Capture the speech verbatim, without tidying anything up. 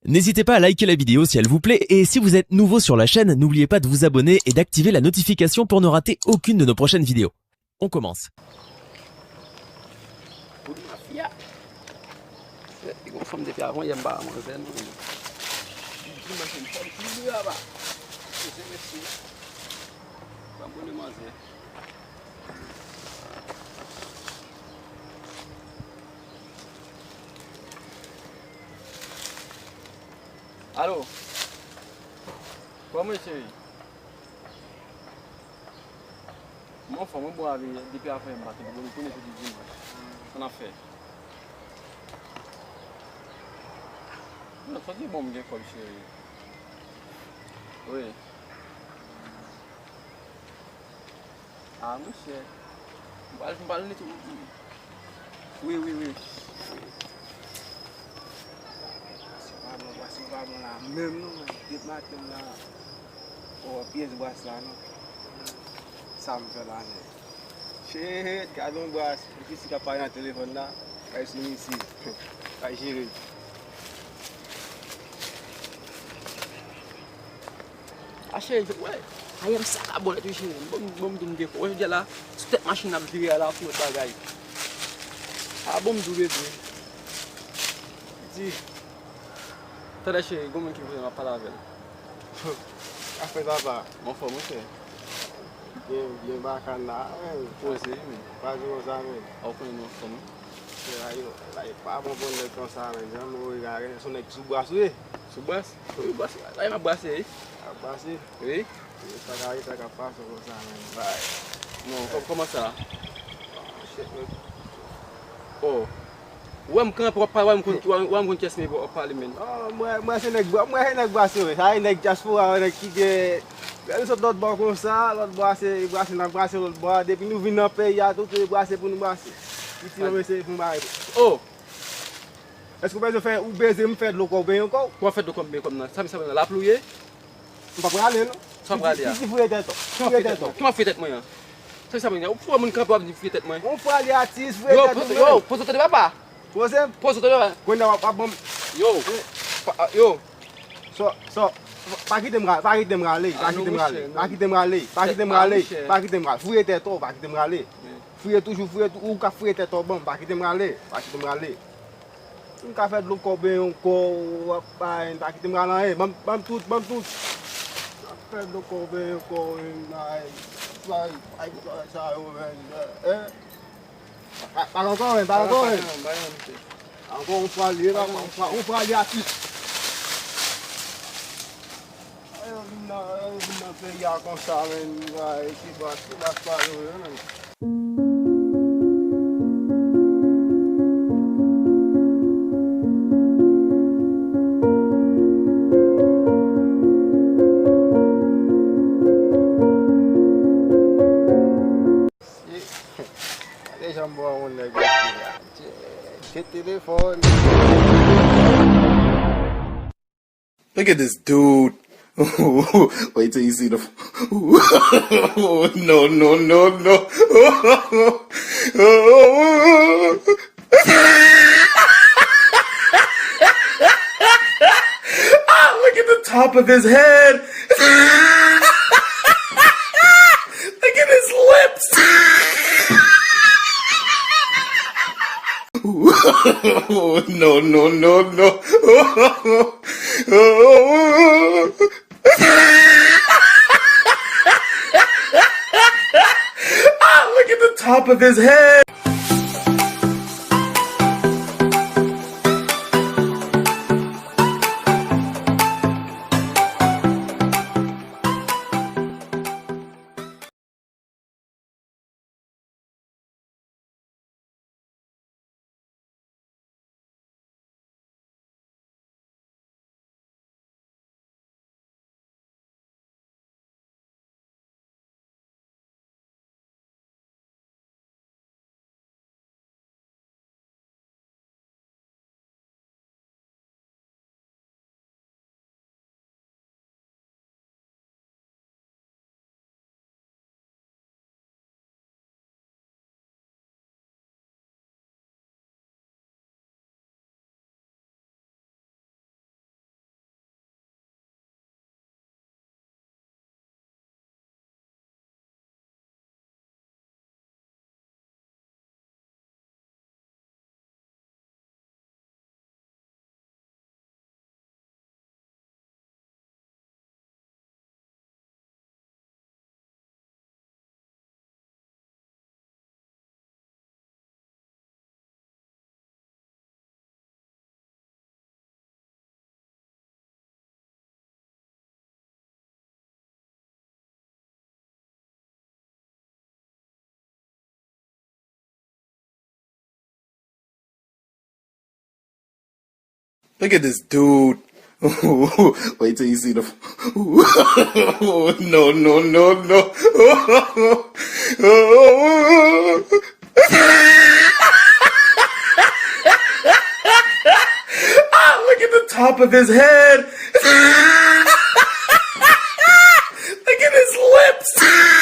N'hésitez pas à liker la vidéo si elle vous plaît et si vous êtes nouveau sur la chaîne, n'oubliez pas de vous abonner et d'activer la notification pour ne rater aucune de nos prochaines vidéos. On commence. Kout mafya. Li gon fanm depi avan yè m pa manzè non. Li di mwen se yon fanm ki dwe aba. Mesye, mesye. Ban m bonè manzè. Alo. Kòman cheri? Mwen anfòm, mwen bon avè depi avan m pa kenbe bon konnen jodi dimanch. Sa n ap fè? Non, soti bon m gen kòb cheri. Wi. Ah, monchè. M pral, m pral neti. Wi, wi, wi. Se pa bon, bwas, se pa bon la menm non. Depi maten la. O, pyès bwas la non. Sa m fè la menm. Shit, gade yon bwas. Epi si k ap pale nan telefòn la. Kay sou misye. Kay jere. A cheri, wè. Ayè m sa ka bòlèt wi cheri. Bon, bon, m di m gen kò. Wè jodi a la, sou tèt machin n ap vire a la, ap fè lòt bagay. A bon, m di w bebe. Di. Tande cheri, gon moun ki vle m ap pale avè l. Afè papa. M anfòm, monchè. Byen, byen bakan la, men. Poze, men. Pa di konsa, men. A, ou konnen nou anfòm, wi. Se la yo, la yo pa bon pou nèg konsa, men. Jan nou regade, se yon nèg ki sou bras, wi. Sou bras? Wi, bras. La, m ap brase, wi. Ap brase? Wi. Wi, sa ka, sa ka pase konsa, men. Bay. Non, kò-, kòman sa? Shit, men. Oh. Ou wè m kanpe, w ap pale, w wè m konn, w wè m konn kiyès m ye, w ap pale, men. Oh, mwen, mwen se nèg bra-, mwen se nèg brase, wi. Sa e nèg dyaspora, nèg ki gen, lè nou sot lòt bò konsa, lòt bò a se brase, n ap brase lòt bò a. Depi nou vin nan peyi a, tou, tou e brase pou nou brase. Piti mwen se pou m bay. Oh! Èske w bezwen fè, ou bezwen m fè dlo kò w benyen kò w? Kòman fè dlo kò m benyen kò m nan? Sa, sa, sa, lapli w ye? M pa prale non. Sa w prale a? Piti, piti fouye tèt ou. Fouye tèt ou. Kòman fouye tèt mwen an? Sa, sa, sa, ou fè moun kanpe w ap di fouye tèt mwen. Ou prale atis, fouye tèt ou menm. Yo, poze w tande papa. Poze m. Poze w tande papa. Kounye a w ap, w ap ban m. Yo. Pa, yo. So, so, pa kite m rale, pa kite m rale, pa kite m rale, pa kite m rale, pa kite m rale, pa kite m rale. Fouye tèt ou, pa kite m rale. Fouye toujou, fouye tou, ou ka fouye tèt ou ban m, pa kite m rale, pa kite m rale. M ka fè dlo kò w benyen kò w, w ap bay, pa kite m rale anyen, ban m, ban m tout, ban m tout. M ap fè dlo kò w benyen kò w, bay, bay, bay, sa yo, men, eh. Pa, pa ankò, men, pa ankò, men. Ankò yon fwa li ye, pa, yon fwa, yon fwa li atis. Ay, yo vin nan, yo vin nan peyi a konsa, men, bay, se bas, se bas pa yo ye, men. Gade jan m pran yon nèg isit la. Tchè, gen telefòn. Look at this dude. Wait till you see the. No, no, no, no. Ah, look at the top of his head. Look at his lips. No, no, no, no. Ah, look at the top of his head. Look at this dude. Wait till you see the. No, no, no, no. Ah, look at the top of his head. Look at his lips.